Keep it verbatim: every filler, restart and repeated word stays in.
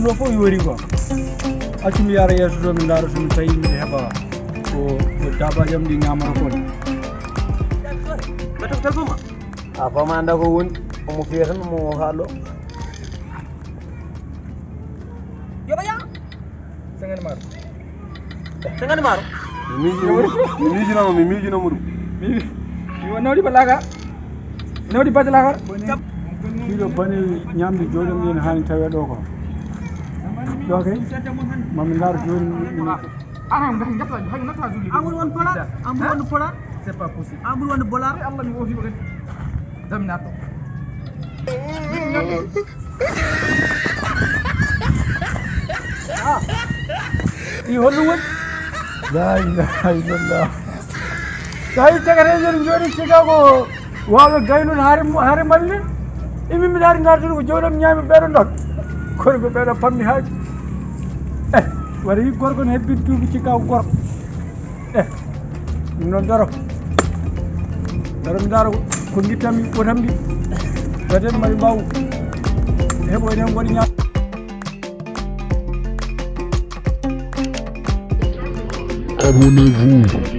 Ɗo fof yoori quoi. Accu mi yaara yeeso to, mi ndaara so mi tawi mi heɓa ko, ko daabaaji am ɗi ñaamata kon. Ɓe toɓo téléphone ma. A fama anda ko woni, omo fiya tan, omo haalo. Yo ɓe yaa. Cinquante maro. Cinquante maro. Mi miijino mo, mi miijino mo, mi miijino mo ɗum. Mi, mi nawdi balaga. Mi nawdi balaga. Ɗiɗo bane ñamde jooɗam yen haani tawe ɗo ko. Ɗo kay, mami ndaar jooni. Aram, gati, gati, gati, gati, gati, gati. Amour won polar, amour won polar. C'est pas possible. Amour won polar. Ay, Allah, mi wofi ko kadi. Daminaɗo. Ah. I holɗum woni? La ilaha illallah. Tawi cagateejo ne jooɗi Chicago, waalo gaynude hare, hare malle. Imi mi daari ngartude ko jooɗam ñaami ɓeɗo ndok. Kono ko ɓeɗo pammi haaji. Eh, waɗa yi gorko ne hebbin duuɓi Chicago gorko. Eh, ɗum noon daro. Daro mi daro ko gittanmi ɓotammi. Waɗen mari mbaw. Heɓoyden waɗi ñaam. Abonnez-vous.